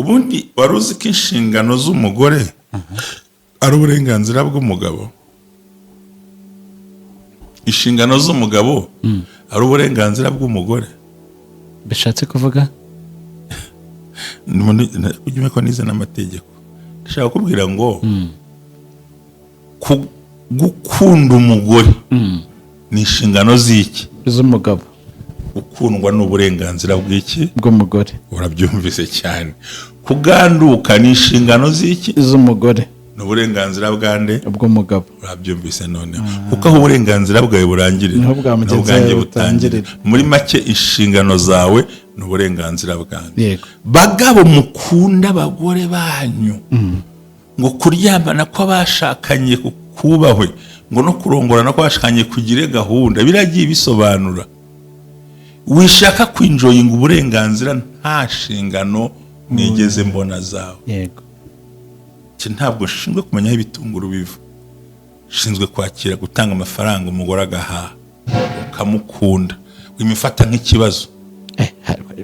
Ubundi wari uzi ko inshingano z'umugore ari uburenganzira bw'umugabo? Inshingano z'umugabo ari uburenganzira bw'umugore. Bishatse kuvuga? Ujye ko nize n'amategeko. Ndashaka kukubwira ngo gukunda umugore ni inshingano z'iki? Z'umugabo. Gukundwa ni uburenganzira bw'iki? Bw'umugore. Urabyumvise cyane. Kuganduka ni inshingano z'iki? Z'umugore. Ni uburenganzira bwa nde? Bw'umugabo. Urabyumvise noneho, kuko aho uburenganzira bwawe burangirira, niho bwa mugenzi niho bwanjye wawe butangirira. butangirira. Muri make, inshingano zawe ni uburenganzira bwanjye. Bagabo, mukunda abagore banyu. Ngo kuryamana kw'abashakanye kubahwe, ngo no kurongorana kw'abashakanye kugire gahunda. Biragiye bisobanura, wishaka kwinjoyinga uburenganzira nta nshingano nigeze mbona zawe. Iki ntabwo nshinzwe kumenya aho ibitunguru biva. Nshinzwe kwakira, gutanga amafaranga, umugore agahaha, ukamukunda. Wimufata nk'ikibazo,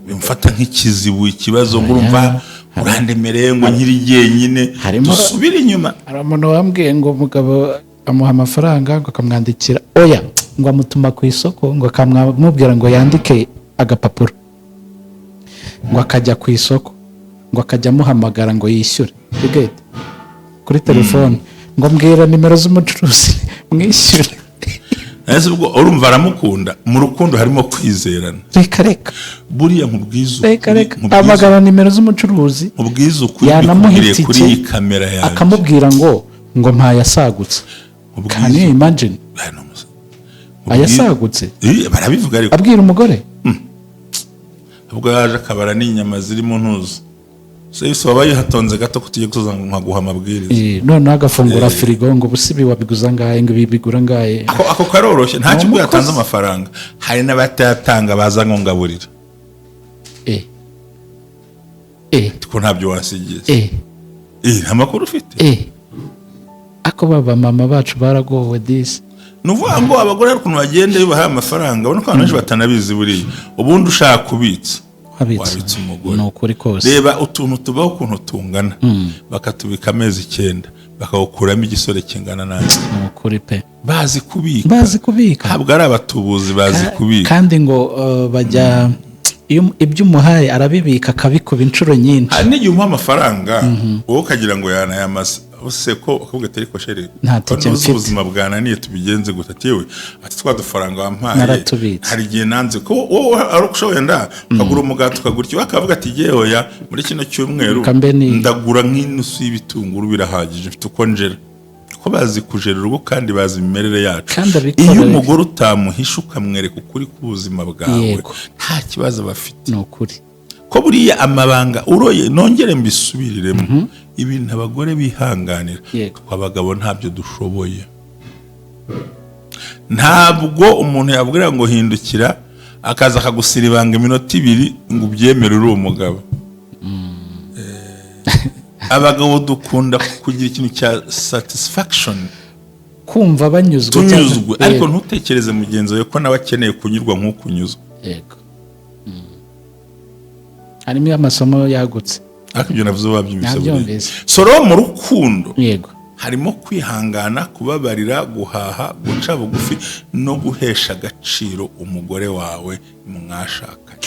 wimufata nk'ikizibu, ikibazo ngo urumva urandemereye, ngo nkiri jyenyine. Dusubire inyuma. Hari umuntu wambwiye ngo umugabo amuha amafaranga, ngo akamwandikira, oya, ngo amutuma ku isoko, ngo akamubwira ngo yandike agapapuro, ngo akajya ku isoko, ngo akajya amuhamagara ngo yishyure. You get? Kuri telefone, ngo mbwira nimero z'umucuruzi mwishyure. Ese ubwo urumva aramukunda? Mu rukundo harimo kwizerana. Reka reka. Buriya nkubwiza Reka ukuri, reka. Hamagara nimero z'umucuruzi. Nkubwiza ukuri, Yanamuha mbikubwiriye itike, kuri iyi kamera yanjye. akamubwira ngo mpaye asagutse. Can you imagine? Aya ni Ayasagutse. Barabivuga ariko. Abwira umugore. Ubwo yaje akabara n'inyama ziri mu ntuzi se waba yihatonze gato ko tugiye gusoza, ngo nkaguha amabwiriza. Noneho agafungura firigo, ngo ubusi ibi wabiguza angahe, ngo ibi bigura angahe. Ako karoroshye, nta Ni kigo umukozi. yatanze amafaranga. Hari n'abatayatanga baza ngo ngaburira. Ko ntabyo wasigiye. Nta makuru ufite. Ako baba mama bacu baragowe disi. Ni ukuvuga ngo abagore hari ukuntu bagenda iyo bahaye amafaranga, ubona ko abantu benshi batanabizi. Buriya ubundi ushaka kubitsa, Wabitsa. wabitsa umugore. Ni ukuri kose. Reba utuntu tubaho ukuntu tungana, bakatubika amezi 9, bakawukuramo igisore kingana nanjye. Ni ukuri pe. Bazi kubika. Bazi kubika. Ntabwo ari abatubuzi, bazi kubika. Kandi ngo bajya iyo ibyo umuhaye arabibika, akabikuba inshuro nyinshi. Hari n'igihe umuha amafaranga, wowe ukagira ngo yanayamaze use, ko ukavuga ati: "Ariko chéri, Nta ko tike ntuzi mfite." ubuzima bwananiye, tubigenze gute?" Ati: "Yewe," ati, "twa dufaranga wampaye Naratubitse. hari igihe nanze ko wowe ari uko wenda ukagura umugati, ukagura iki." Bakavuga ati: "Yewe oya, muri kino cyumweru Kambe ndagura nk'inusu y'ibitunguru, birahagije, mfite uko njera." Ko bazi kujera urugo kandi bazi imimerere yacu. Kandi abikora. Iyo umugore utamuhisha, ukamwereka ukuri k'ubuzima bwawe, nta kibazo bafite. Ni ukuri. Ko buriya amabanga uroye, nongere mbisubiriremo, ibintu abagore bihanganira, twe abagabo ntabyo dushoboye. Ntabwo umuntu yabwira ngo hindukira, akaza akagusira ibanga iminota 2 ngo ubyemere uri umugabo. Abagabo dukunda kugira ikintu cya satisfaction. Kumva banyuzwe. Tunyuzwe, ariko ntutekereze mugenzi wawe ko nawe akeneye kunyurwa nk'uko unyuzwe. Yego. Harimo amasomo yagutse. Ariko ibyo navuze wabyumvise buriya? Nabyumvise. So rero mu rukundo harimo kwihangana, kubabarira, guhaha, guca bugufi no guhesha agaciro umugore wawe mwashakanye.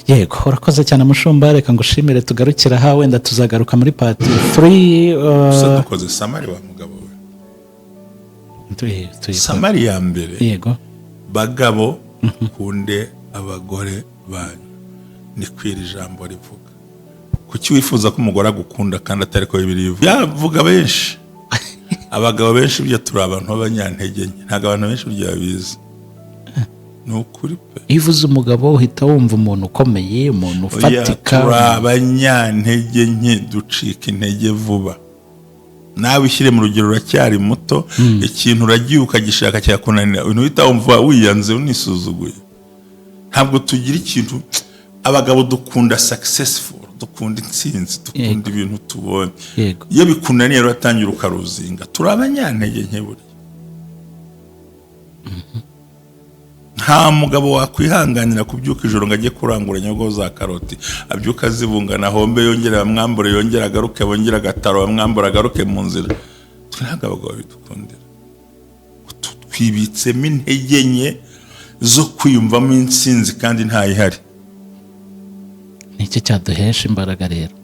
Yego, urakoze cyane mushumba, reka ngushimire, tugarukire aha, wenda tuzagaruka muri part 3. Gusa dukoze summary, wa mugabo we. Summary ya mbere: bagabo, kunde abagore banyu, ni kwira ijambo rivuga. Kuki wifuza ko umugore agukunda kandi atari ko Bibiliya ivuga? Yavuga benshi, abagabo benshi burya turi abantu b'abanyantege nke. Ntabwo abantu benshi burya babizi, ni ukuri pe. Iyo uvuze umugabo uhita wumva umuntu ukomeye, umuntu Oya, ufatika. turi abanyantege nke, ducika intege vuba. Nawe ushyire mu rugero, uracyari muto, ikintu uragiye ukagishaka cyakunanira, uhita wumva wiyanze, unisuzuguye. Ntabwo tugira ikintu. Abagabo dukunda successful, dukunda intsinzi, dukunda ibintu tubonye. Iyo bikunaniye rero uratangira ukaruzinga. Turi abanyantege nke buriya. Nta mugabo wakwihanganira kubyuka ijoro ngo ajye kurangura nyabugogo za karoti, abyuka azibungana, hombe, yongere bamwambure, yongere agaruke, bongere agataro bamwambure, agaruke mu nzira. Twe ntabwo abagabo bidukundira. Twibitsemo intege nke zo kwiyumvamo intsinzi kandi ntayihari. Ni iki cyaduhesha imbaraga rero?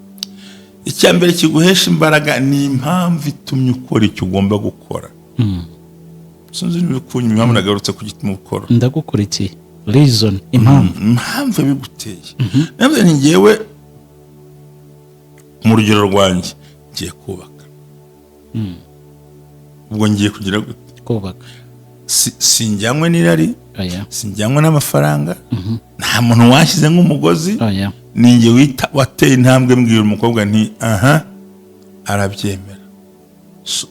Icya mbere kiguhesha imbaraga ni impamvu itumye ukora icyo ugomba gukora. Sinzi niba ukunyuma impamvu nagarutse ku gituma ukora. Ndagukurikiye. Reason, impamvu. Impamvu biguteye, nabyo ni ngewe mu rugero rwanjye ngiye kubaka. Ubwo ngiye kugira gute? Kubaka. Sinjyanywe n'irari, Oya. sinjyanywe n'amafaranga, nta muntu washyize nk'umugozi. Oya. Ni njye wita wateye intambwe, mbwira umukobwa nti aha, arabyemera. So,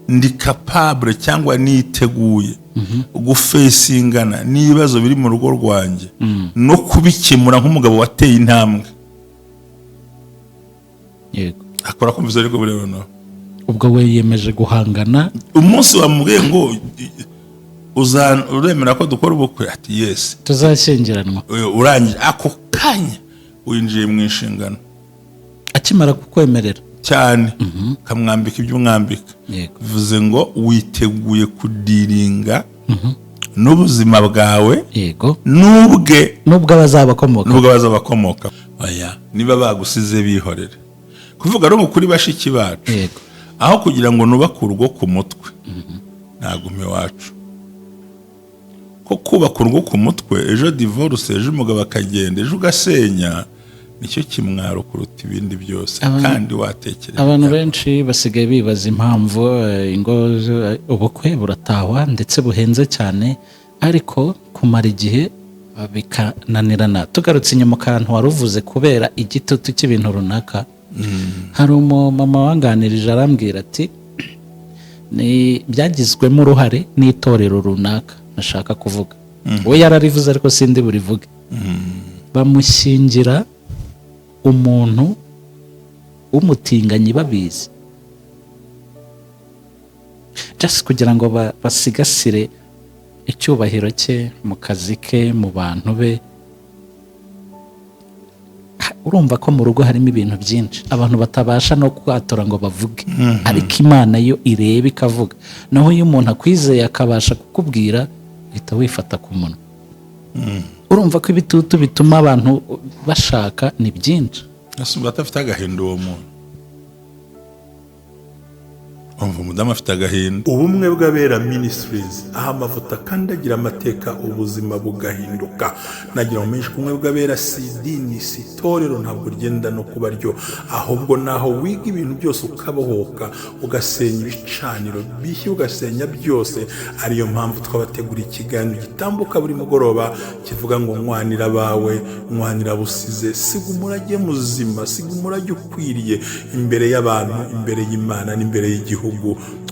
ndi capable cyangwa niteguye gufacingana n'ibibazo biri mu rugo rwanjye no kubikemura nk'umugabo wateye intambwe. Akora kumvise, ariko buriya noneho Ubwo we yiyemeje guhangana. Umunsi wamubwiye ngo uremera ko dukora ubukwe, ati yes. Tuzashyingiranwa. Urangije ako kanya winjiye mu inshingano. Akimara kukwemerera. Cyane, ukamwambika ibyo umwambika. Bivuze ngo witeguye kudealinga n'ubuzima bwawe n'ubwe. Nubwo abazabakomoka. N'ubwo bazabakomoka. Oya, niba bagusize bihorere. Kuvuga no kuri bashiki bacu, aho kugira ngo nubake urugo ku mutwe, nagume iwacu, ko kubaka urugo ku mutwe, ejo divorce, ejo umugabo akagenda, ejo ugasenya, nicyo kimwaro kuruta ibindi byose. Kandi watekereza Abantu benshi basigaye bibaza impamvu ingo ubukwe buratahwa ndetse buhenze cyane, ariko kumara igihe bikananirana. Tugarutse inyuma, kantu wari uvuze, kubera igitutu cy'ibintu runaka, hari umumama wanganirije arambwira ati ni byagizwemo uruhare n'itorero runaka ntashaka kuvuga. We yararivuze ariko sindi burivuge. Bamushyingira umuntu w'umutinganyi babizi, just kugira ngo basigasire icyubahiro cye mu kazi ke, mu bantu be. Urumva ko mu rugo harimo ibintu byinshi abantu batabasha no kwatura ngo bavuge, ariko Imana yo ireba ikavuga. Naho iyo umuntu akwizeye akabasha kukubwira, uhita wifata ku munwa. Urumva ko ibitutu bituma abantu bashaka ni byinshi. Ese adafite agahinda uwo muntu? Umva, umudamu afite agahinda. Ubumwe bw'Abera Ministries, aho amavuta akandagira amateka, ubuzima bugahinduka. Nagira ngo menshi, ubumwe bw'Abera si idini, si itorero, ntabwo ryenda no kuba ryo, ahubwo naho wiga ibintu byose ukabohoka, ugasenya ibicaniro bishya, ugasenya byose. Ariyo mpamvu twabategura ikiganiro gitambuka buri mugoroba kivuga ngo "Nwanira abawe, nwanira busize, siga umurage muzima, siga umurage ukwiriye imbere y'abantu, imbere y'Imana n'imbere y'igihugu."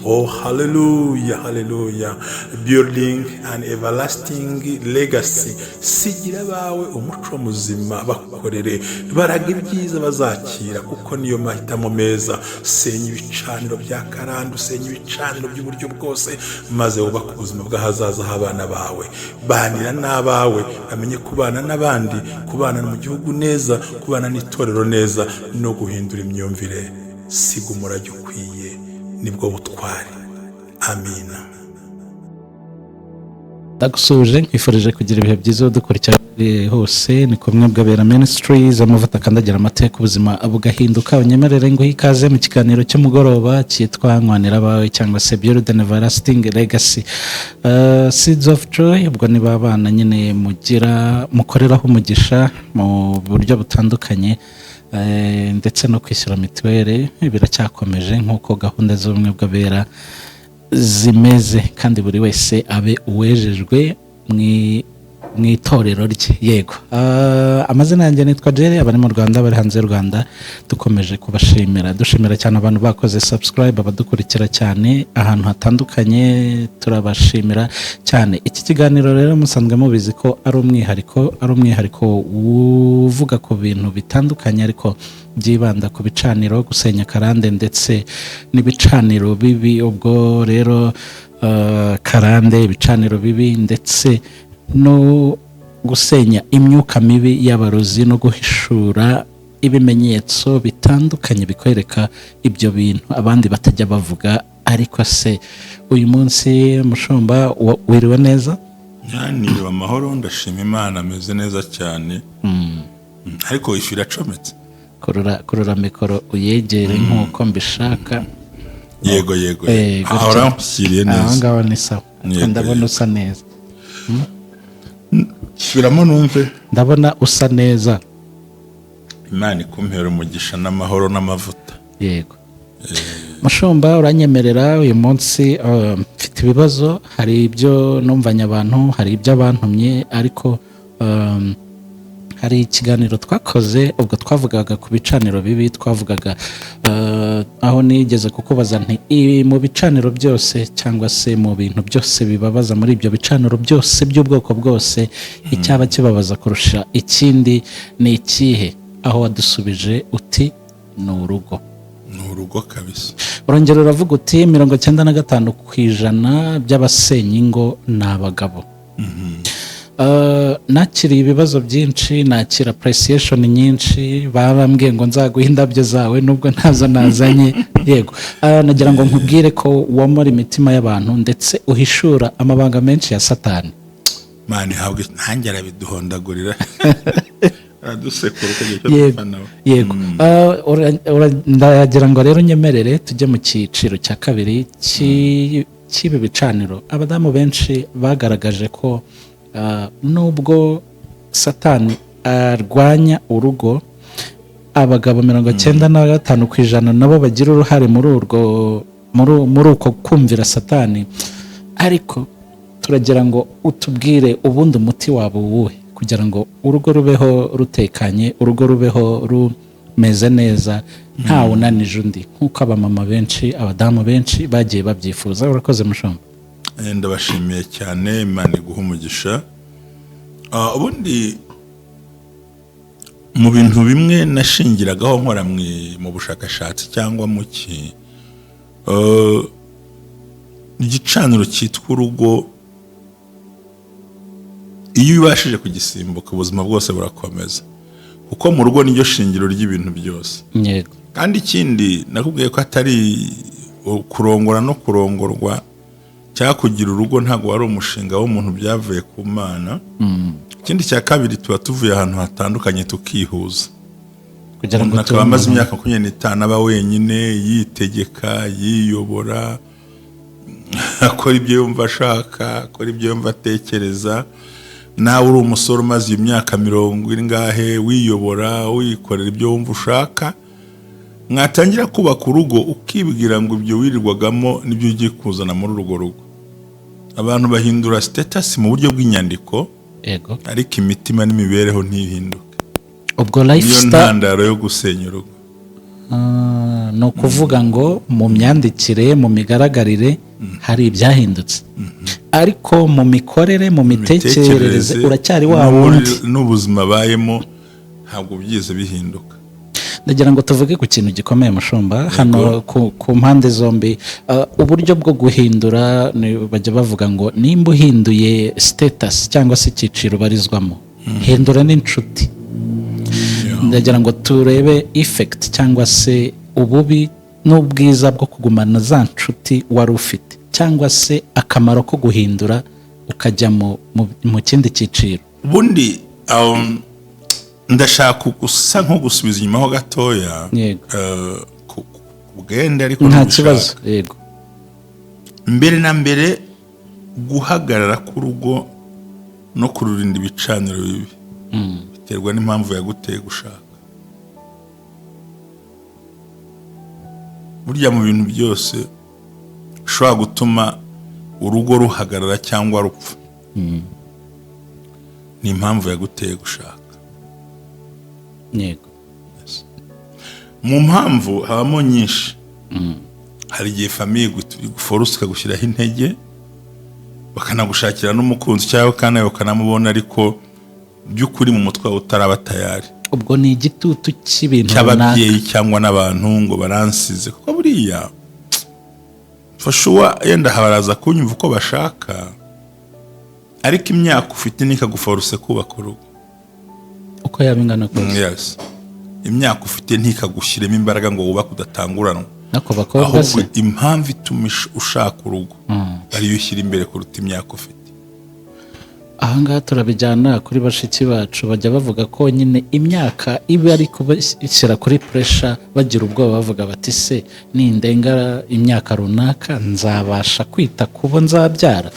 Oh, haleluya, haleluya! Building an everlasting legacy. Sigira abawe umuco muzima, bakorere, baraga ibyiza bazakira, kuko niyo mahitamo meza. Senya ibicaniro bya karande, usenya ibicaniro by'uburyo bwose, maze wubake ubuzima bw'ahazaza h'abana bawe. Banira n'abawe, bamenye kubana n'abandi, kubana mu gihugu neza, kubana n'itorero neza, no guhindura imyumvire. Siga umurage ukwiye, nibwo butwari. Amina. Ndagusuhuje, nkwifurije kugira ibihe byiza dukurikira hose. Ni kumwe bw'Abera Ministries, amavuta akandagira amateka, ubuzima bugahinduka. Unyemerere nguhe ikaze mu kiganiro cy'umugoroba cyitwa "Nkwanira Abawe" cyangwa se Build an Everlasting Legacy. Seeds of Joy, ubwo niba abana nyine mugira mukoreraho umugisha mu buryo butandukanye, ndetse no kwishyura mituweli biracyakomeje nk'uko gahunda z'ubumwe bw'Abera zimeze, kandi buri wese abe uwejejwe mu Mu itorero rye, yego. Amazina yanjye nitwa Jerry. Abari mu Rwanda, bari hanze y'u Rwanda, dukomeje kubashimira. Dushimira cyane abantu bakoze subscribe, abadukurikira cyane ahantu hatandukanye, turabashimira cyane. Iki kiganiro rero musanzwe mubizi ko ari umwihariko uvuga ku bintu bitandukanye, ariko byibanda ku bicaniro, gusenya karande ndetse n'ibicaniro bibi. Ubwo rero karande, ibicaniro bibi, ndetse no gusenya imyuka mibi y'abarozi, no guhishura ibimenyetso bitandukanye bikwereka ibyo bintu abandi batajya bavuga. Ariko se uyu munsi, mushumba, wiriwe neza? Niriwe amahoro, ndashima Imana, ameze neza cyane. Ariko ifi iracometse. Kurura mikoro uyegere nk'uko mbishaka. Yego. Gutya. Aho uranshyiriye Aho neza. ngaho ni sawa. Yego, Ndabona yego. usa neza. Shyiramo numve. Ndabona usa neza. Imana ikumpera umugisha n'amahoro n'amavuta. Yego. Mushumba, uranyemerera uyu munsi mfite ibibazo. Hari ibyo numvanye abantu, hari ibyo abantumye, ariko hari ikiganiro twakoze ubwo twavugaga ku bicaniro bibi. Twavugaga aho nigeze kukubaza nti: Mu bicaniro byose, cyangwa se mu bintu byose bibabaza, muri ibyo bicaniro byose by'ubwoko bwose, icyaba kibabaza kurusha ikindi ni ikihe?" Aho wadusubije uti: "Ni urugo." Ni urugo kabisa. Urongera uravuga uti: 95% by'abasenya ingo ni abagabo." Nakiriye ibibazo byinshi, nakira appreciation nyinshi, barambwiye ngo nzaguhe indabyo zawe nubwo ntazo nazanye. Yego. Nagira ngo nkubwire ko womora imitima y'abantu, ndetse uhishura amabanga menshi ya Satani. Imana ihabwe, ntange arabiduhondagurira, aradusekura ukagira icyo Yego. dupfa nawe. Yego. Ndagira ngo rero unyemerere tujye mu cyiciro cya kabiri cy'ibi bicaniro. Abadamu benshi bagaragaje ko nubwo Satani arwanya urugo, abagabo 95% nabo bagira uruhare muri uko kumvira Satani. Ariko turagira ngo utubwire, ubundi umuti waba uwuhe kugira ngo urugo rubeho rutekanye, urugo rubeho rumeze neza, ntawe unanije undi, nk'uko abamama benshi, abadamu benshi bagiye babyifuza? Urakoze, mushumba. Ndabashimiye cyane, Imana iguha umugisha. Ubundi mu bintu bimwe nashingiragaho nkora mu bushakashatsi cyangwa mu ki, igicaniro cyitwa urugo, iyo ubashije kugisimbuka, ubuzima bwose burakomeza, kuko mu rugo niryo shingiro ry'ibintu byose. Kandi ikindi nakubwiye ko atari kurongora no kurongorwa cyangwa kugira urugo, ntabwo wari umushinga w'umuntu, byavuye ku Mana. Ikindi cya kabiri, tuba tuvuye ahantu hatandukanye tukihuza, kugira ngo umuntu tube akaba amaze umuntu. imyaka 25 aba wenyine, yitegeka, yiyobora, akora ibyo yumva ashaka, akora ibyo yumva atekereza. Nawe uri umusore umaze iyo myaka mirongo ingahe wiyobora, wikorera ibyo wumva ushaka, mwatangira kubaka urugo ukibwira ngo ibyo wirirwagamo nibyo ugiye kuzana muri urwo rugo. Abantu bahindura status mu buryo bw'inyandiko, ariko imitima n'imibereho ntihinduke. Ubwo Niyo lifestyle ntandaro yo gusenya urugo. Ni ukuvuga ngo mu myandikire, mu migaragarire hari ibyahindutse, ariko mu mikorere, mu mitekerereze uracyari wa wundi. N'ubuzima abayemo ntabwo byize bihinduka. Ndagira ngo tuvuge ku kintu gikomeye, mushumba, hano ku mpande zombi. Uburyo bwo guhindura, bajya bavuga ngo nimba uhinduye status cyangwa se icyiciro ubarizwamo, hindura n'inshuti. Ndagira ngo turebe effect cyangwa se ububi n'ubwiza bwo kugumana za nshuti wari ufite, cyangwa se akamaro ko guhindura ukajya mu kindi cyiciro. Ubundi ndashaka gusa nko gusubiza inyuma ho gatoya. Ku bwende, ariko Nta ntibishaka. kibazo, yego. Mbere na mbere, guhagarara k'urugo no kururinda ibicaniro bibi biterwa n'impamvu yaguteye gushaka. Burya mu bintu byose bishobora gutuma urugo ruhagarara cyangwa rupfa, Ni impamvu yaguteye gushaka. Mu mpamvu habamo nyinshi. Hari igihe famille iguforce, ikagushyiraho intege, bakanagushakira n'umukunzi cyangwa kandi bakanamubona, ariko by'ukuri mu mutwe wawe utaraba tayari. Ubwo ni igitutu cy'ibintu runaka. Cy'ababyeyi cyangwa n'abantu ngo baransize, kuko buriya for sure yenda baraza kunyumva uko bashaka, ariko imyaka ufite ntikaguforce kubaka urugo. Uko yaba ingana kose. Yes, imyaka ufite ntikagushyiremo imbaraga ngo wubake udatanguranwa. Nako bakobwa Ahubwo se. impamvu ituma ushaka urugo ariyo ushyira imbere kuruta imyaka ufite. Ahangaha turabijyana kuri bashiki bacu, bajya bavuga ko nyine imyaka iba ari kubashyira kuri pressure, bagira ubwoba, bavuga bati: "Se nindenga imyaka runaka nzabasha kwita ku bo nzabyara?"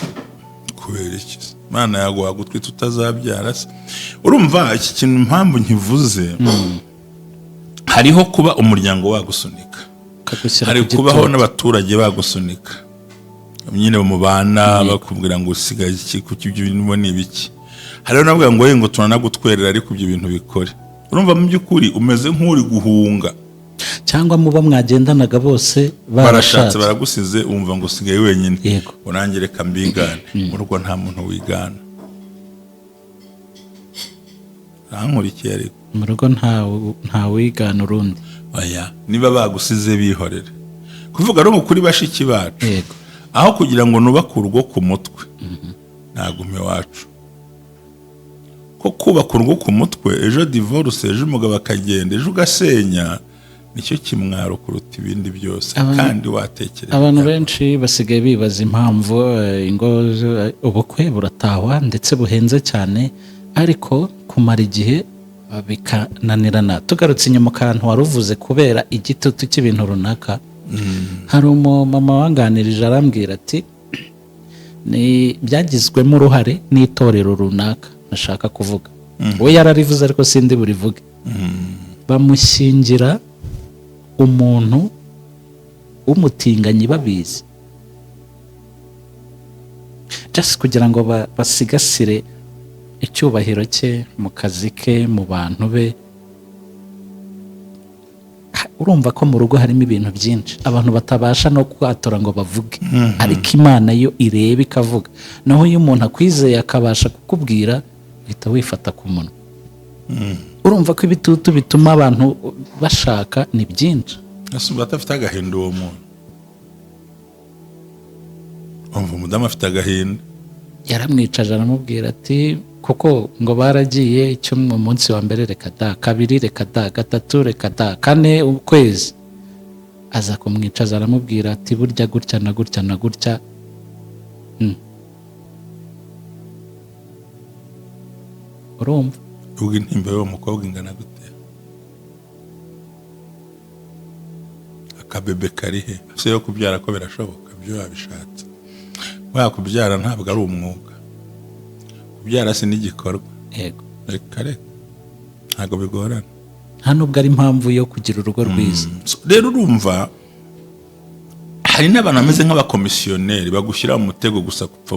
Kubera iki se? Imana yaguha gutwita utazabyara se? Urumva iki kintu impamvu nkivuze, hariho kuba umuryango wagusunika, ukagushyira hari ku kubaho gitutu. n'abaturage bagusunika nyine mubana, bakubwira ngo usigaye iki, kuki ibyo bintu ni ibiki. Hariho n'abavuga ngo: "Ngo turanagutwerera, ariko ibyo bintu bikore." Urumva mu by'ukuri umeze nk'uri guhunga. Cyangwa mubo mwagendanaga bose barashatse, barashatse, baragusize, wumva ngo usigaye wenyine. Urange reka mbigane. Mu rugo nta muntu wigana. Arankurikiye ariko? Mu rugo nta wigana urundi. Oya, niba bagusize bihorere. Kuvuga no kuri bashiki bacu, aho kugira ngo nubake urugo ku mutwe, nagume iwacu, ko kubaka urugo ku mutwe, ejo divorce, ejo umugabo akagenda, ejo ugasenya, nicyo kimwaro kuruta ibindi byose. Kandi watekereza Abantu benshi basigaye bibaza impamvu ingo ubukwe buratahwa ndetse buhenze cyane, ariko kumara igihe bikananirana. Tugarutse inyuma, kantu wari uvuze, kubera igitutu cy'ibintu runaka, hari umumama wanganirije arambwira ati ni byagizwemo uruhare n'itorero runaka ntashaka kuvuga. We yararivuze ariko sindi burivuge. Bamushyingira umuntu w'umutinganyi babizi, just kugira ngo basigasire icyubahiro cye mu kazi ke, mu bantu be. Urumva ko mu rugo harimo ibintu byinshi abantu batabasha no kwatura ngo bavuge, ariko Imana yo ireba ikavuga. Naho iyo umuntu akwizeye akabasha kukubwira, uhita wifata ku munwa. Urumva ko ibitutu bituma abantu bashaka ni byinshi. Ese umva adafite agahinda uwo muntu? Umva umudamu afite agahinda. Yaramwicaje aramubwira ati, kuko ngo baragiye icyumwe, umunsi wa mbere reka da, kabiri reka da, gatatu reka da, kane, ukwezi, aza kumwicaza aramubwira ati: "Burya gutya na gutya na gutya." Urumva? Ubwo intimba y'uwo mukobwa ingana gute? Akabebe kari he ese? Yo kubyara ko birashoboka ibyo wabishatse? Kubyara ntabwo ari umwuga, kubyara si n'igikorwa. Reka reka, ntabwo bigorana. Nta nubwo ari impamvu yo kugira urugo rwiza. So, rero urumva hari n'abantu bameze nk'abakomisiyoneri bagushyira mu mutego gusa gupfa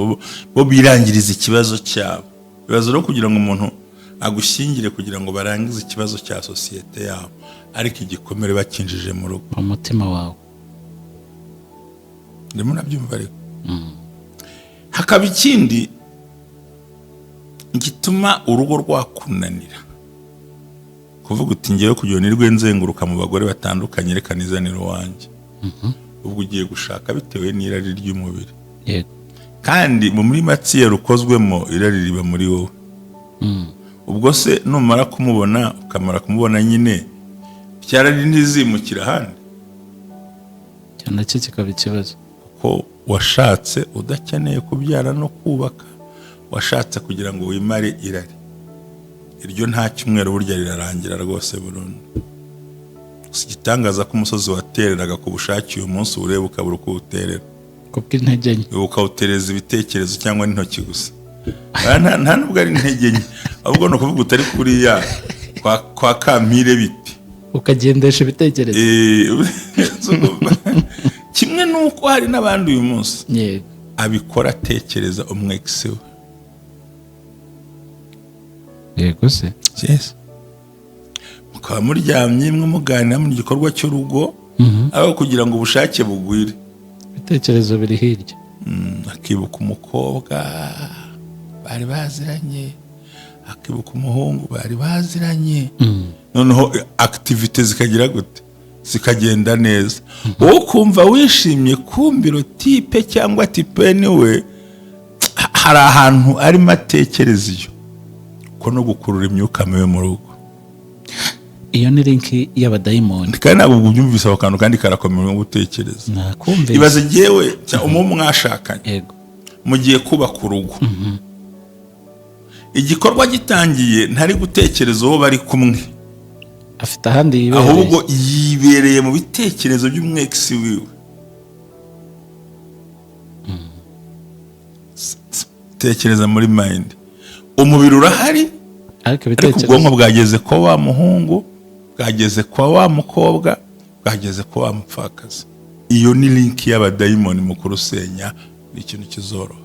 bo birangiriza ikibazo cyabo. Ibibazo rero kugira ngo umuntu agushyingire kugira ngo barangize ikibazo cya sosiyete yabo, ariko igikomere bakinjije mu rugo, mu mutima wawe. Ndimo nabyumva, ariko hakaba ikindi gituma urugo rwakunanira, kuvuga uti: "Ngewe kugira ngo nirwe nzenguruka mu bagore batandukanye, reka nizanire uwanjye." Ubwo ugiye gushaka bitewe n'irari ry'umubiri. Kandi mu muri matière ukozwemo, irari riba muri wowe. Ubwo se numara kumubona, ukamara kumubona nyine, ryarari ntizimukira ahandi? Icyo nacyo kikaba ikibazo. Kuko washatse udakeneye kubyara no kubaka, washatse kugira ngo wimare irari. Iryo nta cyumweru burya rirarangira rwose burundu. Si igitangaza ko umusozi watereraga ku bushake, uyu munsi ureba ukabura uko uwuterera. Kubw'intege nke. Ukawutereza ibitekerezo cyangwa n'intoki gusa. Nta nubwo ari intege nke, ahubwo ni ukuvuga utari kuriya kwa kampire biti. Ukagendesha ibitekerezo. Kimwe n'uko hari n'abandi uyu munsi abikora atekereza umu ex we. Yego se. Yes. Mukaba muryamye, mwe muganira mu gikorwa cy'urugo, aho kugira ngo ubushake bugwire, ibitekerezo biri hirya. Akibuka umukobwa bari baziranye, akibuka umuhungu bari baziranye, noneho activité zikagira gute? Zikagenda neza, wowe ukumva wishimye. Kumbiro type cyangwa type niwe hari ahantu arimo atekereza, iyo ko no gukurura imyuka mibi mu rugo. Iyo ni link y'abadayimoni. Kandi ntabwo ubyumvise ako kantu, kandi karakomeye no gutekereza. Nakumvise. Ibaze jyewe cyangwa uwo mwashakanye, mugiye kubaka urugo, igikorwa gitangiye, ntari gutekereza uwo bari kumwe. Afite ahandi yibereye. Ahubwo yibereye mu bitekerezo by'umu ex wiwe. Tekereza muri mind, umubiri urahari, ariko ariko ibitekerezo ubwonko bwageze kwa wa muhungu, bwageze kwa wa mukobwa, bwageze kwa wa mupfakazi. Iyo ni link y'abadayimoni mu kurusenya, ni ikintu kizoroha.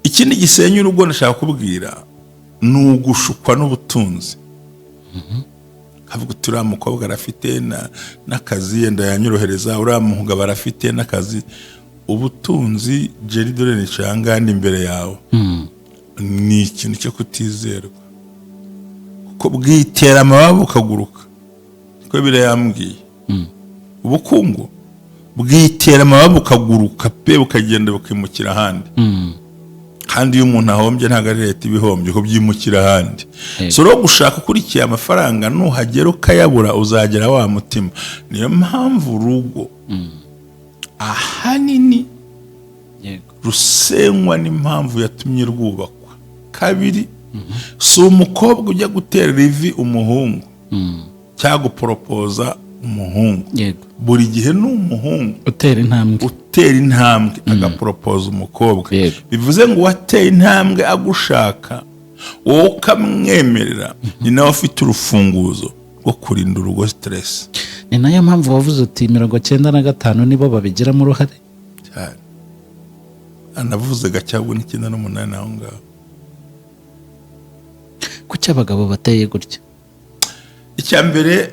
Ikindi gisenya urugo ndashaka kubwira ni ugushukwa n'ubutunzi. Kavuga uti: "Uriya mukobwa arafite n'akazi, yenda yanyorohereza, uriya mugabo arafite n'akazi." Ubutunzi, Jerry, dore nicaye ahangaha imbere yawe, ni ikintu cyo kutizerwa, kuko bwitera amababa bukaguruka, niko birayambwiye. Ubukungu bwitera amababa bukaguruka pe, bukagenda bukimukira ahandi. Kandi iyo umuntu ahombye, ntabwo ari leta ibihombye, ko byimukira ahandi. So rero gushaka ukurikiye amafaranga, nuhagera ukayabura, uzagera wa mutima. Niyo mpamvu urugo ahanini rusenywa n'impamvu yatumye rwubakwa. Kabiri, si umukobwa ujya gutera ivi umuhungu cyangwa guporopoza umuhungu. Buri gihe ni umuhungu utera intambwe. Utera intambwe agaporopoza umukobwa. Bivuze ngo uwateye intambwe agushaka, wowe ukamwemerera, ni nawe ufite urufunguzo rwo kurinda urugo stress. Ni nayo mpamvu wavuze uti 95 nibo babigiramo uruhare. Cyane, anavuze gake, ahubwo 98 aho ngaho. Kuki abagabo bateye gutya? Icya mbere,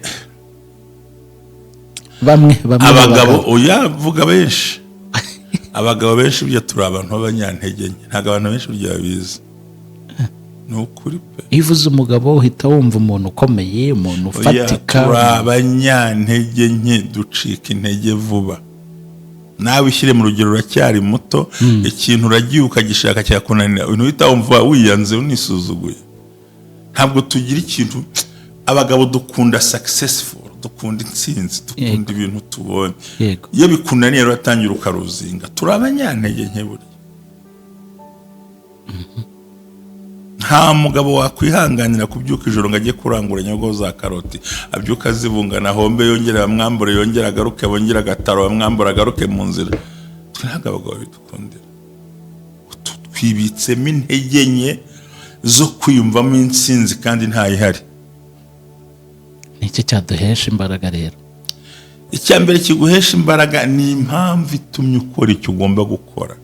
Bamwe bamwe. Abagabo, oya, vuga benshi, abagabo benshi burya turi abantu b'abanyantege nke. Ntabwo abantu benshi burya babizi, ni ukuri pe. Iyo uvuze umugabo uhita wumva umuntu ukomeye, umuntu Oya, ufatika. turi abanyantege nke, ducika intege vuba. Nawe ushyire mu rugero, uracyari muto, ikintu uragiye ukagishaka cyakunanira, uhita wumva wiyanze, unisuzuguye. Ntabwo tugira ikintu, abagabo dukunda successful, dukunda intsinzi, dukunda ibintu tubonye. Iyo bikunaniye rero uratangira ukaruzinga. Turi abanyantege nke burya. Nta mugabo wakwihanganira kubyuka ijoro ngo ajye kurangura nyabugogo za karoti, abyuka azibungana, ahombe, yongere bamwambure, yongere agaruke, bongere agataro bamwambure, agaruke mu nzira. Twe ntabwo abagabo bidukundira. Twibitsemo intege nke zo kwiyumvamo intsinzi kandi ntayihari. Ni iki cyaduhesha imbaraga rero? Icya mbere kiguhesha imbaraga ni impamvu itumye ukora icyo ugomba gukora.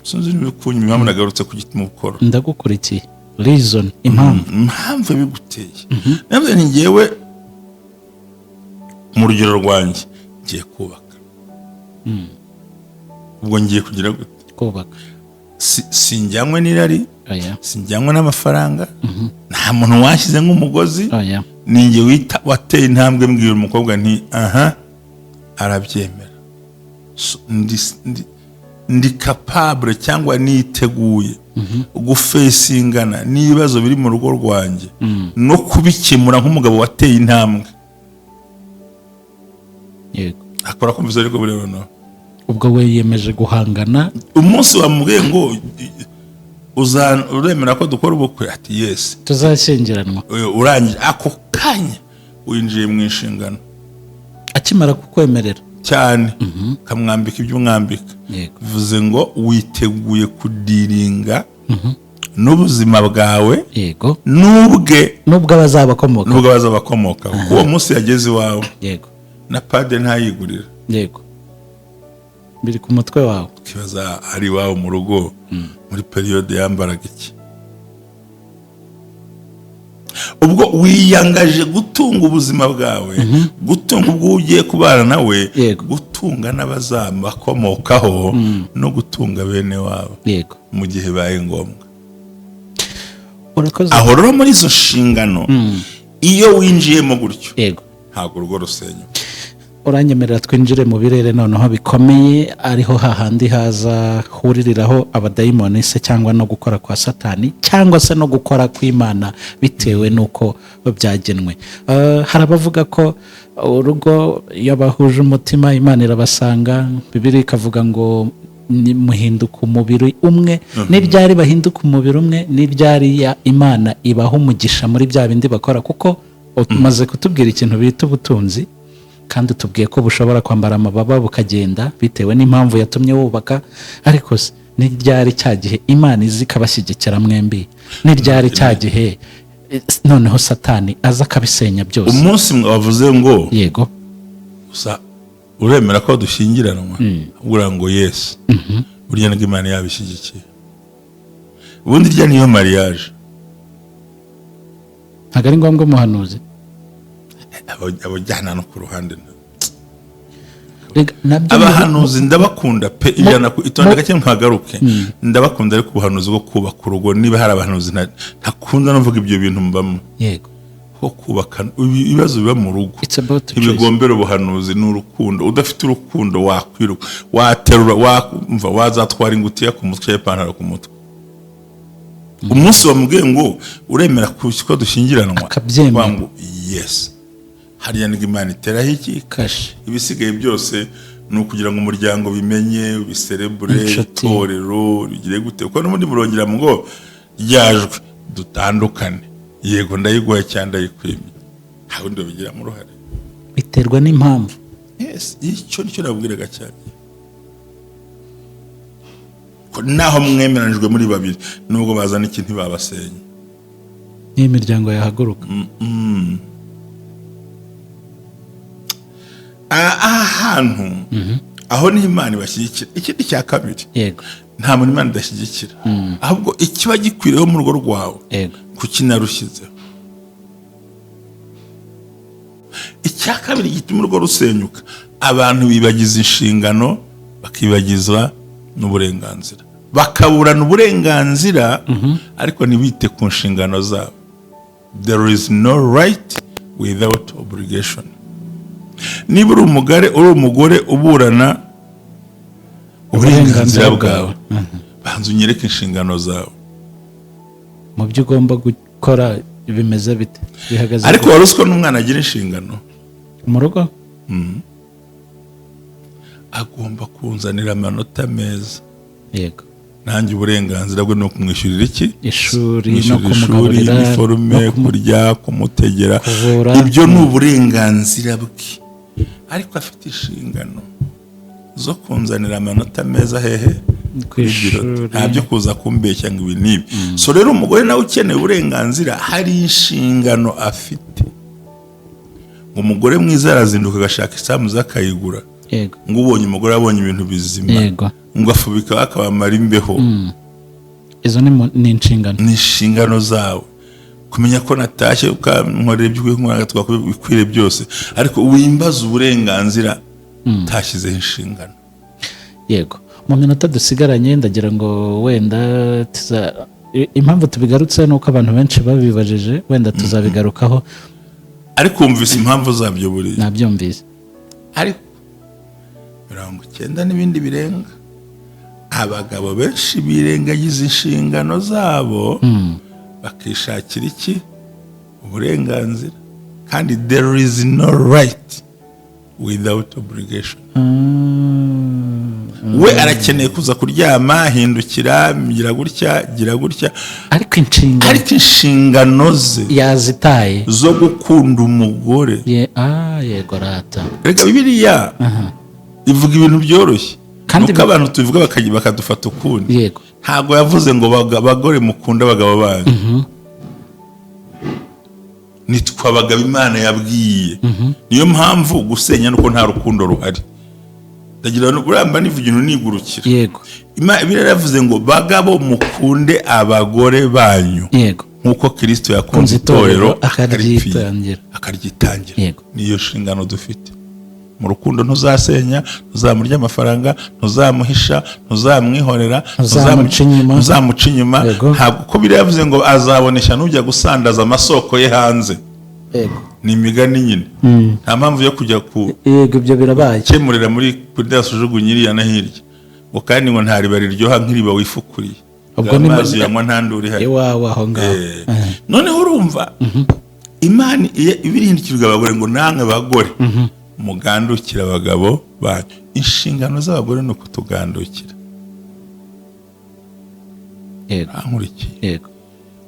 Sinzi niba ukunyuma impamvu nagarutse ku gituma ukora. Ndagukurikiye, reason, impamvu. Impamvu biguteye, navuze nti ngewe mu rugero rwanjye ngiye kubaka, ubwo ngiye kugira gute? Kubaka. Sinjyanywe n'irari, Oya. sinjyanywe n'amafaranga, nta muntu washyize nk'umugozi. Oya. Ni njye wita wateye intambwe, mbwira umukobwa nti aha, arabyemera. So, ndi capable cyangwa niteguye gufacingana n'ibibazo biri mu rugo rwanjye no kubikemura nk'umugabo wateye intambwe. Akora kumvise, ariko buri noneho Ubwo we yiyemeje guhangana. Umunsi wamubwiye ngo uremera ko dukora ubukwe, ati yes. Tuzashyingiranwa. Urangije ako kanya winjiye mu inshingano. Akimara kukwemerera. Cyane, ukamwambika ibyo umwambika. Bivuze ngo witeguye kudealinga n'ubuzima bwawe n'ubwe, N'ubwo abazabakomoka. n'ubwo bazabakomoka, kuko uwo munsi yageze iwawe, na pad ntayigurira. Biri ku mutwe wawe. Ukibaza ari iwawe mu rugo muri période yambaraga iki. Ubwo wiyangaje gutunga ubuzima bwawe, gutunga ubwo ugiye kubana nawe, gutunga n'abazabakomokaho no gutunga bene wabo mu gihe bibaye ngombwa. Urakoze. Aho rero muri izo nshingano, iyo winjiyemo gutyo, ntabwo urugo rusenyuka. Uranyemerera twinjire mu birere noneho bikomeye, ariho hahandi haza huririraho abadayimoni se, cyangwa no gukora kwa Satani, cyangwa se no gukora kw'Imana, bitewe n'uko byagenwe. Hari abavuga ko urugo iyo bahuje umutima Imana irabasanga. Bibiliya ikavuga ngo muhinduka umubiri umwe. N'iryari bahinduka umubiri umwe? N'iryari Imana ibaha umugisha muri bya bindi bakora? Kuko umaze kutubwira ikintu bita ubutunzi, kandi utubwiye ko bushobora kwambara amababa bukagenda bitewe n'impamvu yatumye wubaka. Ariko se n'iryari cya gihe Imana izi ikabashyigikira mwembi? N'iryari cya gihe noneho Satani aza akabisenya byose? Umunsi wavuze ngo gusa uremera ko dushyingiranwa, ubura ngo yes, burya nibwo Imana yabishyigikiye. Ubundi irya niyo mariage. Ntabwo ari ngombwa umuhanuzi. Abajyana no ku ruhande. Rega, nabyo Abahanuzi ndabakunda pe, 100 ku itonde gake mpagaruke. Ndabakunda, ariko ubuhanuzi bwo kubaka urugo, niba hari abahanuzi ntakunda no mvuga ibyo bintu mbamo ko kubaka, ibibazo biba mu rugo It's about choice. ntibigombera ubuhanuzi, ni urukundo. Udafite urukundo wakwiruka, waterura, wumva wazatwara ingutiya ku mutwe cyangwa ipantaro ku mutwe. Umunsi wamubwiye ngo uremera ko dushyingiranwa, Akabyemera. Wa ngo yes, hariya nibwo Imana iteraho iki? Kashe. Ibisigaye byose ni ukugira ngo umuryango bimenye, biserebure, Inshuti. itorero rigire gute, kuko n'ubundi murongera ngo ryajwe dutandukane, yego ndayiguhaye cyangwa ndayikwimye, nta wundi babigiramo uruhare. Biterwa n'impamvu. Yes, icyo nicyo nabwiraga cyane, ko naho mwemeranijwe muri babiri, nubwo bazana iki ntibabasenya. N'iyo imiryango yahaguruka. Aha hantu aho niho Imana ibashyigikira. Ikindi cya kabiri, nta muntu Imana idashyigikira, ahubwo ikiba gikwiriyeho mu rugo rwawe, kuki narushyizeho? Icya kabiri gituma urugo rusenyuka, abantu bibagiza inshingano, bakibagiza n'uburenganzira, bakaburana uburenganzira ariko ntibite ku nshingano zabo. There is no right without obligation. Niba uri umugore, uri umugore uburana uburenganzira bwawe, banza unyereke inshingano zawe. Mu byo ugomba gukora bimeze bite, bihagaze Ariko gute? Wari uzi ko n'umwana agira inshingano? Mu rugo? Agomba kunzanira amanota meza. Nanjye uburenganzira bwe ni ukumwishyurira iki? Ishuri no Kumwishyurira ishuri, kumugaburira, iniforume, no kurya, kumutegera. Kuvura. Ibyo ni uburenganzira bwe, ariko afite inshingano zo kunzanira amanota meza hehe? Ku Kuri biro. ishuri. Nta byo kuza kumbeshya ngo ibi n'ibi. So rero umugore nawe ukeneye uburenganzira, hari inshingano afite. Umugore mwiza arazinduka agashaka isambuza akayigura. Ngo ubonye umugore abonye ibintu bizima, ngo afubika akabamara imbeho. Izo ni inshingano. Ni inshingano zawe kumenya ko natashye ukankorera ibyo ukwiye kunkorera, ibikwiriye byose, ariko wimbaza uburenganzira utashyizeho inshingano. Yego, mu minota dusigaranye ndagira ngo wenda impamvu tubigarutse ni uko abantu benshi babibajije, wenda tuzabigarukaho. Ariko wumvise impamvu zabyo buriya? Nabyumvise. Ariko 90 n'ibindi birenga, abagabo benshi birengagiza inshingano zabo, bakishakira iki? Uburenganzira. Kandi there is no right without obligation. We arakeneye kuza kuryama, hindukira, gira gutya, gira gutya. Ariko inshingano Ariko inshingano ze yazitaye. zo gukunda umugore. Yego rata. Reka, Bibiliya ivuga ibintu byoroshye, Kandi nuko abantu tubivuga bakadufata ukundi. Ntabwo yavuze ngo bagore mukunde abagabo banyu. Nitwe abagabo Imana yabwiye. Niyo mpamvu gusenya nuko nta rukundo ruhari. Ndagira ngo uramba nivugira unigurukira. Bibiliya yaravuze ngo: "Bagabo, mukunde abagore banyu nk'uko Kirisito yakunze Kunze itorero itorero, akaryitangira. akaryitangira." Niyo nshingano dufite. Mu rukundo ntuzasenya, ntuzamurya amafaranga, ntuzamuhisha, ntuzamwihorera, Ntuzamuca inyuma. ntuzamuca inyuma. Ntabwo, ko biriya yavuze ngo azabonesha n'ujya gusandaza amasoko ye hanze. Ni imigani nyine, nta mpamvu yo kujya ku Yego, ibyo birabaye. kemurira muri kuri ujugunya iriya na hirya, ngo kandi ngo nta riba riryoha nk'iriba wifukuriye. Ubwo ni Amazi uyanywa nta nduru ihari. Iwawe aho ngaho. Noneho urumva Imana iyo ibirindikirwa abagore ngo: "Namwe bagore, mugandukire abagabo banyu." Inshingano z'abagore ni ukutugandukira. Ankurikiye? Yego.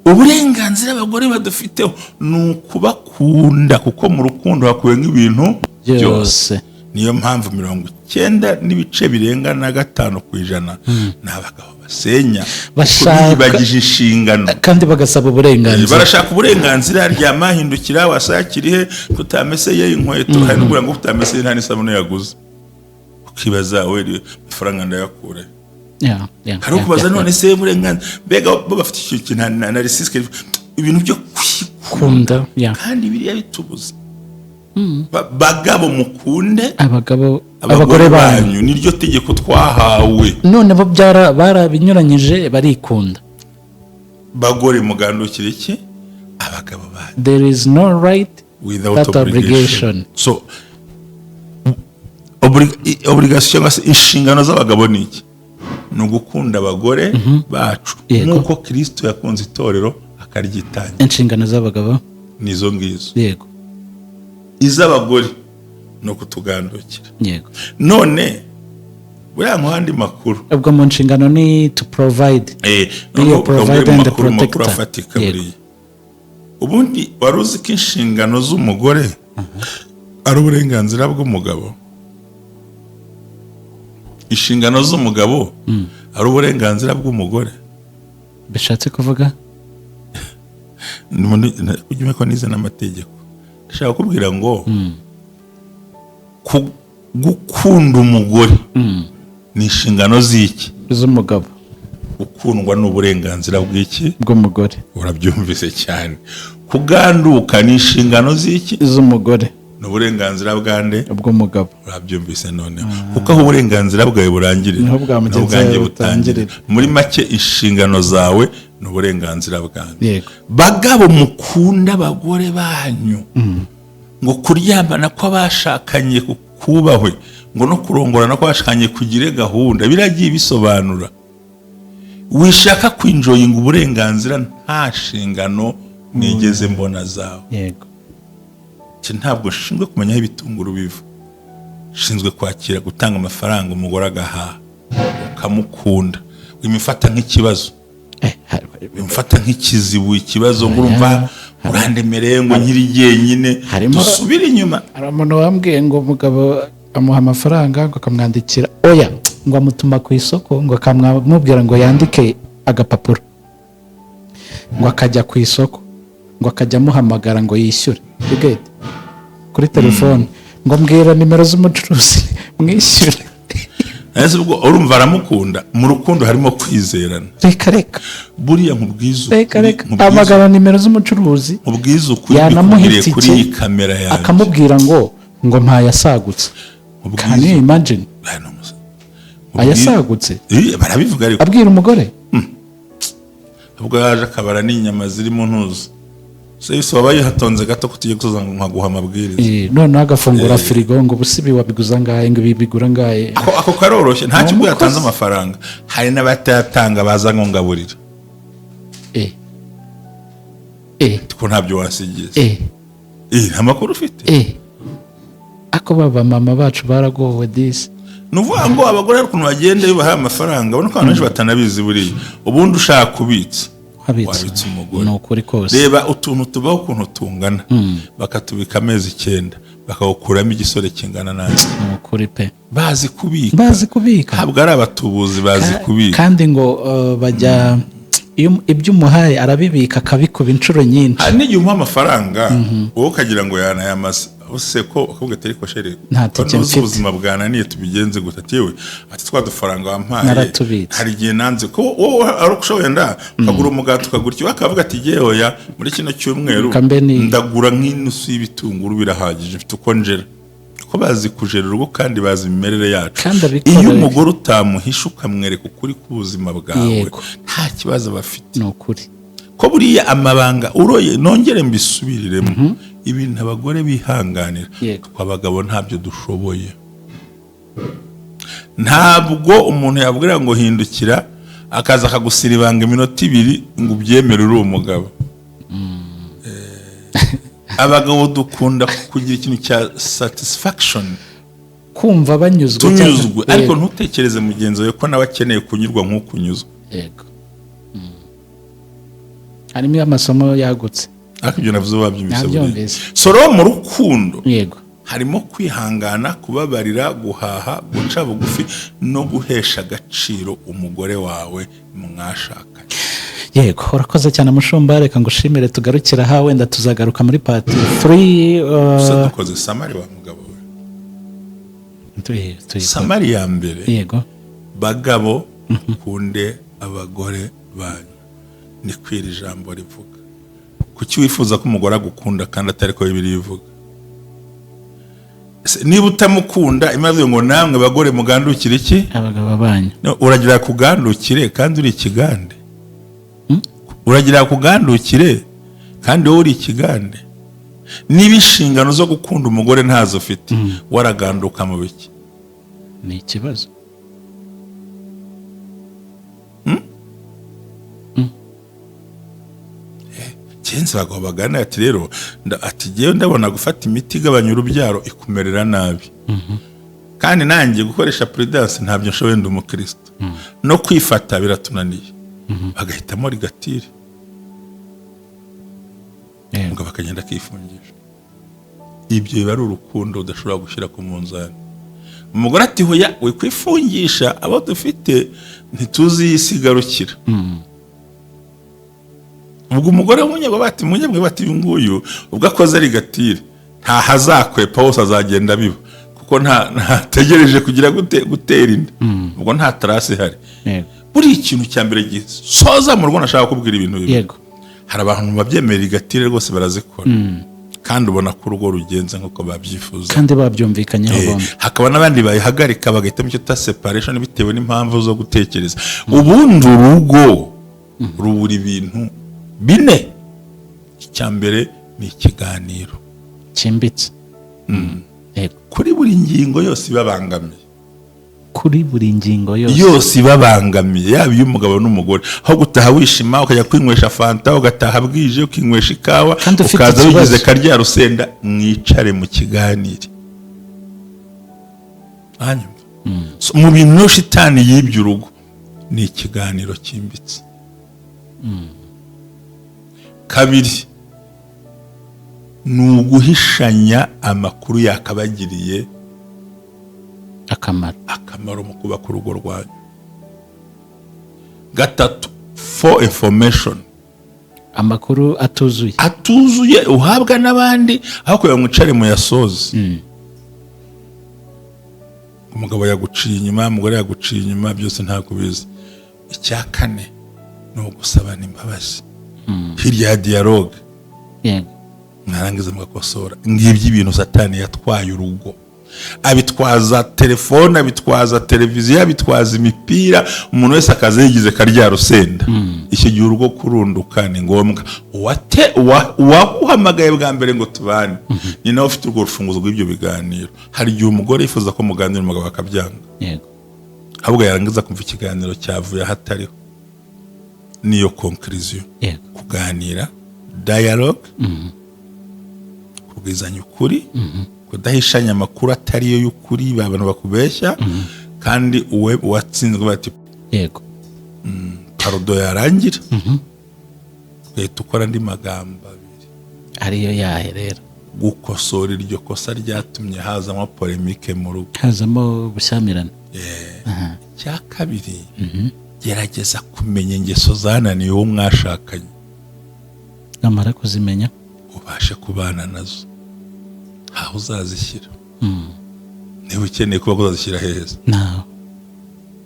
Uburenganzira abagore badufiteho ni ukubakunda, kuko mu rukundo hakubiyemo ibintu byose. Byose. Niyo mpamvu 90 n'ibice birenga na 5% ni abagabo basenya kuko biyibagije inshingano. Kandi bagasaba uburenganzira. Barashaka uburenganzira. Ryama, hindukira, wasakirihe kutameseye inkweto. Hari n'ubwo ngo utameseye nta n'isabune yaguze, ukibaza: we amafaranga ndayakure? Hari ukubaza none se uburenganzira, mbega bo bafite icyo kintu na narcissistic, ibintu byo kwikunda. Kunda, yeah. Kandi biriya bitubuza. Bagabo, mukunde abagabo abagore abagore banyu. Banyu, niryo tegeko twahawe. None bo barabinyuranyije, barikunda. Bagore, mugandukire iki? Abagabo banyu. There is no right without that obligation. obligation. So obligation cyangwa se inshingano z'abagabo ni iki? Ni ugukunda abagore bacu nk'uko Kirisito yakunze itorero akaryitangira. Inshingano z'abagabo Ni izo ngizo. Iz'abagore ni ukutugandukira. None buriya nk'andi makuru. Ubwo mu nshingano ni to provide. Be a Noneho provider and a makuru makuru protector. afatika. Yego. Buriya ubundi wari uzi ko inshingano z'umugore ari uburenganzira bw'umugabo, inshingano z'umugabo ari uburenganzira bw'umugore? Bishatse kuvuga? Ujye ko nize n'amategeko, ndashaka kukubwira ngo gukunda umugore ni inshingano z'iki? Z'umugabo. Gukundwa ni uburenganzira bw'iki? Bw'umugore. Urabyumvise cyane. Kuganduka ni inshingano z'iki? Z'umugore. Ni uburenganzira bwa nde? Bw'umugabo. Urabyumvise noneho, kuko aho uburenganzira bwawe burangirira niho bwa mugenzi niho bwanjye wawe butangirira. butangirira. Muri make, inshingano zawe ni uburenganzira bwanjye. Bagabo, mukunda abagore banyu, ngo kuryamana kw'abashakanye kubahwe, ngo no kurongorana kw'abashakanye kugire gahunda. Biragiye bisobanura, wishaka kwinjoyinga uburenganzira nta nshingano nigeze mbona zawe. Iki ntabwo nshinzwe kumenya aho ibitunguru biva. Nshinzwe kwakira, gutanga amafaranga, umugore agahaha, ukamukunda, wimufata nk'ikibazo, wimufata nk'ikizibu, ikibazo ngo urumva urandemereye, ngo nkiri jyenyine. Dusubire inyuma. Hari umuntu wambwiye ngo umugabo amuha amafaranga, ngo akamwandikira, oya, ngo amutuma ku isoko, ngo akamubwira ngo yandike agapapuro, ngo akajya ku isoko, ngo akajya amuhamagara ngo yishyure. You get? Kuri telefone, ngo: "Mbwira nimero z'umucuruzi mwishyure." Ese ubwo urumva aramukunda? Mu rukundo harimo kwizerana. Reka reka. Buriya nkubwiza Reka ukuri, reka. Hamagara nimero z'umucuruzi. Nkubwiza ukuri, Yanamuha mbikubwiriye itike, kuri iyi kamera yanjye. akamubwira ngo mpaye asagutse. Can you imagine? Aya ni Ayasagutse. Barabivuga ariko. Abwira umugore. Ubwo yaje akabara n'inyama zirimo ntuzi se waba yihatonze gato ko tugiye gusoza ngo nkaguha amabwiriza. Noneho agafungura firigo, ngo ubusi ibi wabiguza angahe, ngo ibi bigura angahe. Ako karoroshye, nta Ni kigo umukozi. yatanze amafaranga, hari n'abatayatanga baza ngo ngaburira. Ko ntabyo wasigiye. Nta makuru ufite. Ako baba mama bacu baragowe disi. Ni ukuvuga ngo abagore hari ukuntu bagenda iyo bahaye amafaranga, ubona ko abantu benshi batanabizi. Buriya ubundi ushaka kubitsa, Wabitsa. wabitsa umugore. Ni ukuri kose. Reba utuntu tubaho ukuntu tungana, bakatubika amezi 9, bakawukuramo igisore kingana nanjye. Ni ukuri pe. Bazi kubika. Bazi kubika. Ntabwo ari abatubuzi, bazi kubika. Kandi ngo bajya iyo ibyo umuhaye arabibika, akabikuba inshuro nyinshi. Hari n'igihe umuha amafaranga, wowe ukagira ngo yanayamaze. Use ko akubwira ati: "Ariko chéri, Nta ko tike ntuzi mfite." ubuzima bwananiye, tubigenze gute?" Ati: "Yewe," ati, "twa dufaranga wampaye Naratubitse. hari igihe nanze ko wowe ari uko wenda ukagura umugati, ukagura iki." Akavuga ati: "Yewe oya, muri kino cyumweru Kambe ndagura nk'inusu y'ibitunguru, birahagije, mfite uko njera." Ko bazi kujera urugo kandi bazi imimerere yacu. Kandi abikora. Iyo umugore utamuhisha, ukamwereka ukuri k'ubuzima bwawe, nta kibazo bafite. Ni ukuri. Ko buriya amabanga uroye, nongere mbisubiriremo, ibintu abagore bihanganira, twe abagabo ntabyo dushoboye. Ntabwo umuntu yabwira ngo hindukira, akaza akagusira ibanga iminota 2 ngo ubyemere uri umugabo. Abagabo dukunda kugira ikintu cya satisfaction, kumva banyuzwe. Tunyuzwe. Ariko ntutekereze mugenzi wawe ko nawe akeneye kunyurwa nk'uko unyuzwe. Yego. Harimo amasomo yagutse. Ariko ibyo navuze wabyumvise buriya. Nabyumvise. So rero mu rukundo harimo kwihangana, kubabarira, guhaha, guca bugufi no guhesha agaciro umugore wawe mwashakanye. Yego, urakoze cyane mushumba, reka ngushimire, tugarukire aha, wenda tuzagaruka muri part 3. Gusa dukoze summary, wa mugabo we. Summary ya mbere: bagabo, kunde abagore banyu, ni kwira ijambo rivuga. Kuki wifuza ko umugore agukunda kandi atari ko Bibiliya ivuga? Ese niba utamukunda, imaze ngo: "Namwe bagore mugandukire iki?" Abagabo banyu. No, uragira kugandukire kandi uri ikigande? Uragira kugandukire kandi wowe uri ikigande? Niba inshingano zo gukunda umugore ntazo ufite, waraganduka mu biki? Ni ikibazo. Kenshi abagabo baganira ati: "Rero ati jyewe ndabona gufata imiti igabanya urubyaro ikumerera nabi, kandi nanjye gukoresha prudence ntabyo nshoboye, ndi umukristo, no kwifata biratunaniye." Bagahitamo ligature. Umugabo akagenda akifungisha. Ibyo biba ari urukundo udashobora gushyira ku munzani. Umugore ati: "Hoya, wikwifungisha, abo dufite ntituzi iyi si igarukira." Ubwo umugore w'umunyabwo bati, umunyabwo bati: "Uyu nguyu ubwo akoze ligature ntahazakwepa hose, azagenda abiba, kuko ntategereje kugira gute, gutera inda, ubwo nta trace ihari." Buriya ikintu cya mbere gisoza mu rugo, nashaka kubwira ibintu bibiri. Hari abantu babyemera ligature rwose, barazikora, kandi ubona ko urugo rugenze nk'uko babyifuza. Kandi babyumvikanyeho bombi. Hakaba n'abandi bayihagarika, bagahitamo icyo ta separation bitewe n'impamvu zo gutekereza. Ubundi urugo rubura ibintu bine. Icya mbere ni ikiganiro cyimbitse, yego. Kuri buri ngingo yose ibabangamiye. Kuri buri ngingo yose. Yose ibabangamiye, yaba iy'umugabo n'umugore. Aho gutaha wishima ukajya kwinywesha fanta, ugataha bwije ukinywesha ikawa, Kandi ufite ukaza ikibazo. wigize karya rusenda, mwicare mu kiganire. Hanyuma, so, mu bintu rero shitani yibye urugo ni ikiganiro cyimbitse. Kabiri ni uguhishanya amakuru yakabagiriye akamaro. Akamaro mu kubaka urugo rwanyu. Gatatu, false information. Amakuru atuzuye. Atuzuye uhabwa n'abandi, aho kugira ngo mwicare muyasoze. Umugabo yaguciye inyuma, umugore yaguciye inyuma, byose ntabwo ubizi. Icya kane ni ugusabana imbabazi hirya ya dialogue, mwarangiza mugakosora. Ngibyo ibintu Satani yatwaye urugo. Abitwaza telefone, abitwaza televiziyo, abitwaza imipira, umuntu wese akaza yigize karya rusenda. Icyo gihe urugo kurunduka ni ngombwa. Uwaguhamagaye bwa mbere ngo tubane ni nawe ufite urwo rufunguzo rw'ibyo biganiro. Hari igihe umugore yifuza ko muganira, umugabo akabyanga, ahubwo yarangiza kumva ikiganiro cyavuye aho atariho. Niyo conclusion: kuganira, dialogue, kubwizanya ukuri, kudahishanya amakuru atari yo y'ukuri abantu bakubeshya, kandi uwe uwatsinzwe bati "Pardon." Yarangira ugahita ukora andi magambo abiri. Ariyo yahe rero? Gukosora iryo kosa ryatumye hazamo polémique mu rugo. Hazamo gushyamirana. Icya kabiri, gerageza kumenya ingeso zananiye uwo mwashakanye. Namara kuzimenya, ubashe kubana nazo. Ntaho uzazishyira. Niba ukeneye kuba uzazishyira heza. Nawe.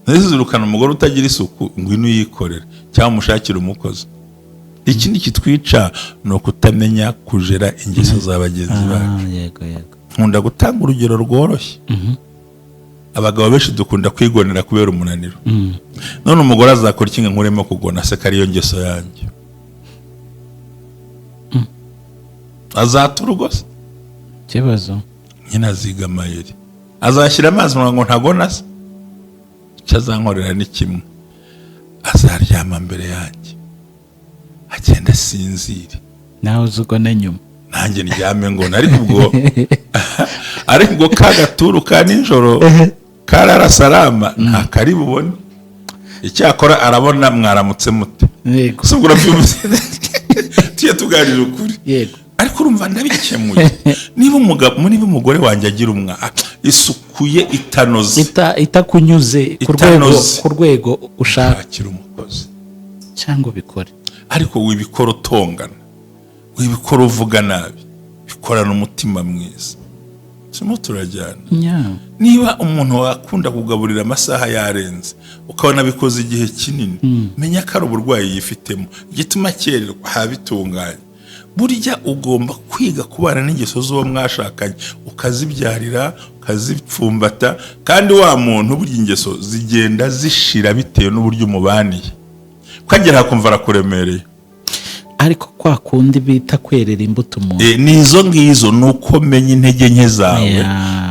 Ntizirukane umugore utagira isuku, ngwino uyikorere cyangwa umushakire umukozi. Ikindi kitwica ni ukutamenya kujera ingeso za bagenzi bacu. Ah, yego yego Nkunda gutanga urugero rworoshye. Abagabo benshi dukunda kwigonera kubera umunaniro. None umugore azakora iki ngo nkuremo kugona se ko ariyo ngeso yanjye? Azata urugo se? Ikibazo. Nyine aziga amayeri, azashyira amazi mu ngo ntagona se. Icyo azankorera ni kimwe: azaryama mbere yanjye, agenda asinzire. Nawe uzi ugone nyuma. Nanjye ndyame ngona. Ariko ubwo ka gaturu ka nijoro karara salama nta kari bubone. Icyakora arabona mwaramutse mute. Si ubwo urabyumvise? Tujye tuganira ukuri. Ariko urumva ndabikemuye. Niba umugabo, niba umugore wanjye agira isuku ye itanoze, Itakunyuze ku rwego Itanoze. ku rwego ushaka, shakira umukozi. Cyangwa ubikore. Ariko wibikora utongana, wibikora uvuga nabi, bikorana umutima mwiza. Turimo turajyana? Niba umuntu wakunda kugaburira amasaha yarenze, ukabona bikoze igihe kinini, menya ko ari uburwayi yifitemo igituma akererwa habitunganye. Burya ugomba kwiga kubana n'ingeso z'uwo mwashakanye, ukazibyarira, ukazipfumbata. Kandi wa muntu, burya ingeso zigenda zishira bitewe n'uburyo umubaniye, ukagera akumva arakuremereye. Ariko kwa kundi bita kwerera imbuto umuntu. Ni izo ngizo, ni uko menya intege nke zawe,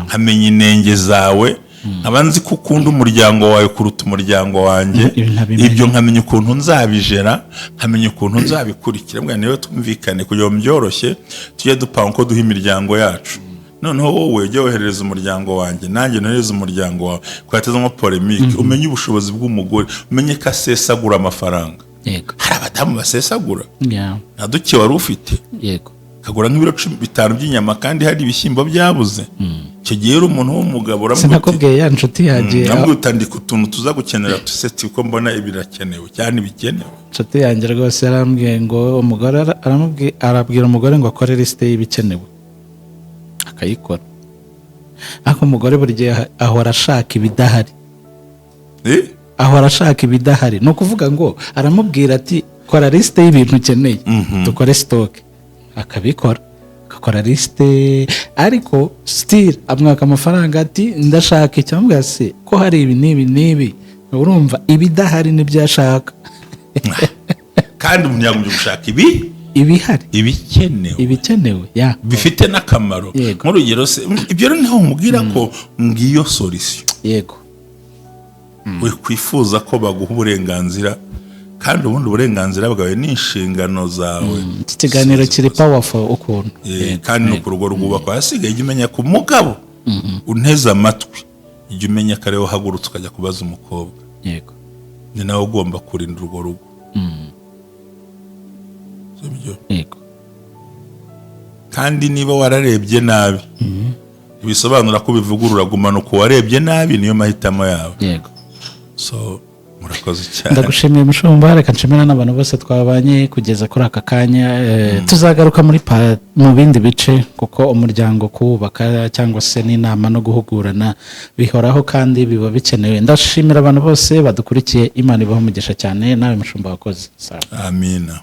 nkamenya inenge zawe, nkaba nzi ko ukunda umuryango wawe kuruta umuryango wanjye. Ibi ntabimenya. Ibyo nkamenya ukuntu nzabijera, nkamenya ukuntu nzabikurikira. Mbwa niyo twumvikane kugira ngo byoroshye, tujye dupanga uko duha imiryango yacu. Noneho wowe ujye woherereza umuryango wanjye, nanjye nohereze umuryango wawe, twatezamo polémique. Umenye ubushobozi bw'umugore, umenye ko asesagura amafaranga. Hari abadamu basesagura. Nta duke wari ufite, kagura nk'ibiro 15 by'inyama kandi hari ibishyimbo byabuze. Icyo gihe rero umuntu w'umugabo uramubwira uti Sinakubwiye ya nshuti yanjye? Uramubwira uti: "Andika utuntu tuza gukenera tuseti, kuko mbona birakenewe cyane, bikenewe." Inshuti yanjye rwose yarambwiye ngo umugore arabwira umugore ngo akore lisite y'ibikenewe, akayikora, ariko umugore buri gihe ahora ashaka ibidahari. Eh? Ahora ashaka ibidahari. Ni ukuvuga ngo aramubwira ati: "Kora lisite y'ibintu ukeneye, dukore stock." Akabikora, agakora lisite, ariko still amwaka amafaranga, ati: "Ndashaka icyo." Amubwira se ko hari ibi n'ibi n'ibi. Urumva ibidahari nibyo ashaka. Kandi umuntu yagombye gushaka ibi Ibihari. Ibikenewe. Ibikenewe, ya. Bifite n'akamaro. Nk'urugero se, ibyo rero niho mubwira ko ngiyo solution. We kwifuza ko baguha uburenganzira, kandi ubundi uburenganzira bwawe ni inshingano zawe. Iki kiganiro kiri powerful ukuntu. Kandi ni uku urugo rwubakwa. Hasigaye jya umenya ko umugabo unteze amatwi, jya umenya ko ariwe uhagurutse ukajya kubaza umukobwa. Ni nawe ugomba kurinda urwo rugo. Sibyo? Yego. Kandi niba wararebye nabi, ntibisobanura ko ubivugurura. Gumana uko warebye nabi, niyo mahitamo yawe. So murakoze cyane. Ndagushimiye, mushumba. Reka nshimira n'abantu bose twabanye kugeza kuri aka kanya. Tuzagaruka mu bindi bice, kuko umuryango kuwubaka cyangwa se n'inama no guhugurana bihoraho kandi biba bikenewe. Ndashimira abantu bose badukurikiye. Imana ibahe umugisha cyane. Nawe mushumba wakoze. Sawa. Amina.